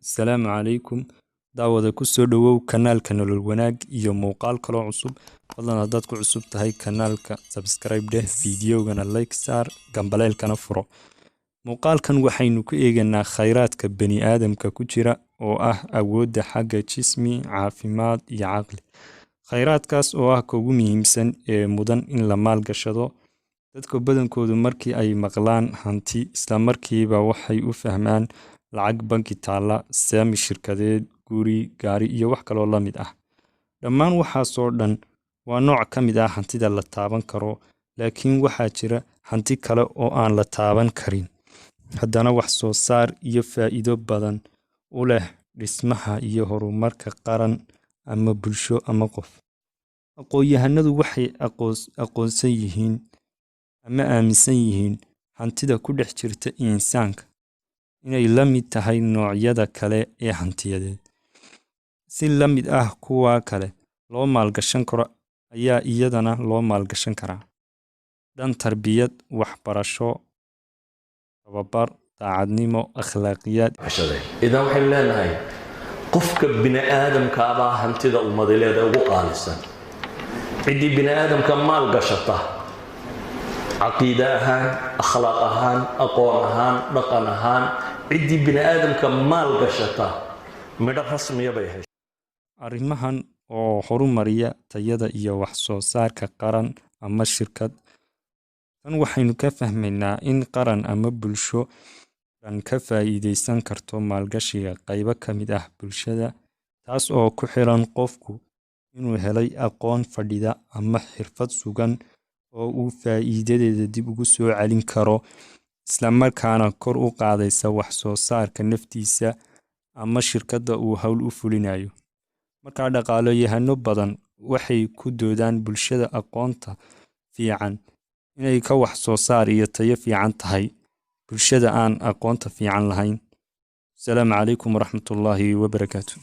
Asalaamu calaykum daawada, kusoo dhowow kanaalka Nolol Wanaag iyo muuqaal kaloo cusub. Fadlan haddaad ku cusub tahay kanaalka, subscribe dheh, fiidiyowgana like saar, gambaleelkana furo. Muuqaalkan waxaynu ku eeganaa khayraadka bani aadamka ku jira oo ah awoodda xagga jismi, caafimaad iyo caqli. Khayraadkaas oo ah ka ugu muhiimsan ee mudan in la maalgashado. Dadka badankoodu markii ay maqlaan hanti, isla markiiba waxay u fahmaan lacag banki taalla, saami shirkadeed, guri, gaari iyo wax kaloo la mid ah. Dhammaan waxaasoo dhan waa nooc ka mid ah hantida la taaban karo, laakiin waxaa jira hanti kale oo aan la taaban karin, haddana wax soo saar iyo faa'iido badan u leh dhismaha iyo horumarka qaran ama bulsho ama qof. Aqoon-yahanadu waxay aqoonsan yihiin ama aaminsan yihiin hantida ku dhex jirta insaanka inay la mid tahay noocyada kale ee hantiyadeed. Si la mid ah kuwa kale loo maalgashan karo ayaa iyadana loo maalgashan karaa dhan tarbiyad, waxbarasho, tababar, daacadnimo, akhlaaqiyaad. Idan waxaynu leenahay qofka bini aadamkaabaa hantida ummadileeda ugu qaalisan. Ciddii bini aadamka maal gashata, caqiide ahaan, akhlaaq ahaan, aqoon ahaan, dhaqan ahaan, ciddii bini aadamka maal gashata midho rasmiya bay heshay. Arrimahan oo horumariya tayada iyo wax soo saarka qaran ama shirkad. Tan waxaynu ka fahmaynaa in qaran ama bulsho dhan ka faa'iideysan karto maalgashiga qaybo ka mid ah bulshada, taas oo ku xiran qofku inuu helay aqoon fadhida ama xirfad sugan oo uu faa'iidadeeda dib ugu soo celin karo, isla markaana kor u qaadaysa wax soo saarka naftiisa ama shirkadda uu hawl u fulinayo. Markaa dhaqaaloyahano badan waxay ku doodaan bulshada aqoonta fiican inay ka wax soo saar iyo tayo fiican tahay bulshada aan aqoonta fiican lahayn. Asalaamu calaykum waraxmatullaahi wabarakaatu.